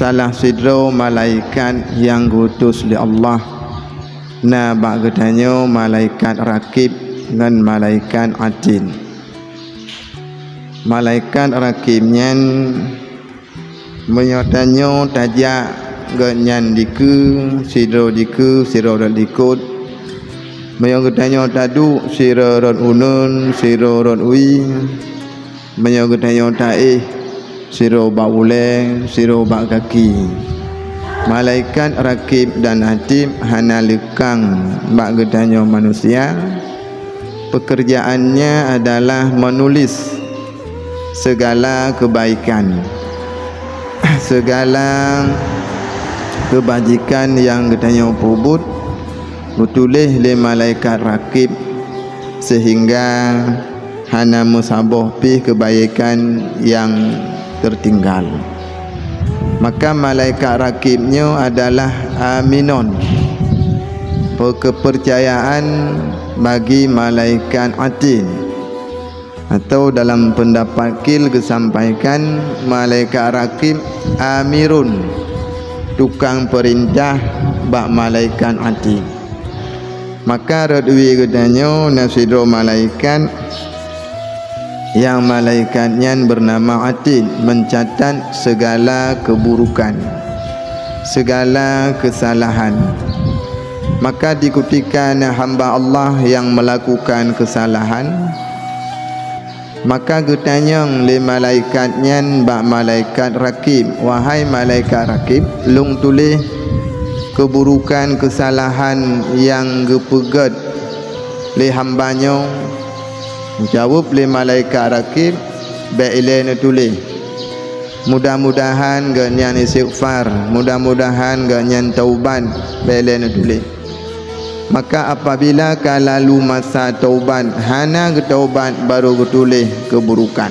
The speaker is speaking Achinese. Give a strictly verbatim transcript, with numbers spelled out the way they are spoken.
Salah sidroe malaikat nyang geutus lé Allah na bak geutanyoe malaikat Rakib ngon malaikat Atid. Malaikat Rakib nyan, meunyoe tanyoe tajak gobnyan dikeue, sidroe dikeue, sidroe rot likot. Meunyoe geutanyoe taduek, sidroe rot uneun, sidroe rot wie. Meunyoe geutanyoe taéh, sidroe bak ulée, sidroe bak gaki. Malaikat Rakib dan Atid hana leukang bak geutanyoe manusia. Pekerjaannya adalah menulis segala kebaikan, segala kebajikan nyang geutanyoe peubuet, geutuléh lé malaikat Rakib, seuhingga hana meusaboh pih keubaikan nyang teutinggai. Maka malaikat Rakib nyoe adalah aminon, peukeupeurcayaan bagi malaikat Atid. Atau dalam peundapat qil geusampaikan, malaikat Rakib amirun, tukang peurintah bak malaikat Atid. Maka rot wie geutanyoe na sidroe malaikat, nyang malaikat nyan beunama Atid, meucatat segala keuburukan, segala keusalahan. Maka di kutika na hamba Allah nyang meulakukan keusalahan, maka geutanyong lé malaikat nyan bak malaikat Rakib, "Wahai malaikat Rakib, lôn tuléh keuburukan keusalahan nyang geupeugét lé hamba nyoe?" Jaweueb lé malaikat Rakib, "Bék ilée neutuléh. Mudah-mudahan gobnyan istighfar, mudah-mudahan gobnyan taubat, bék ilée neutuléh." Maka apabila ka lalu masa taubat, hana geutaubat, barô geutuléh keuburukan.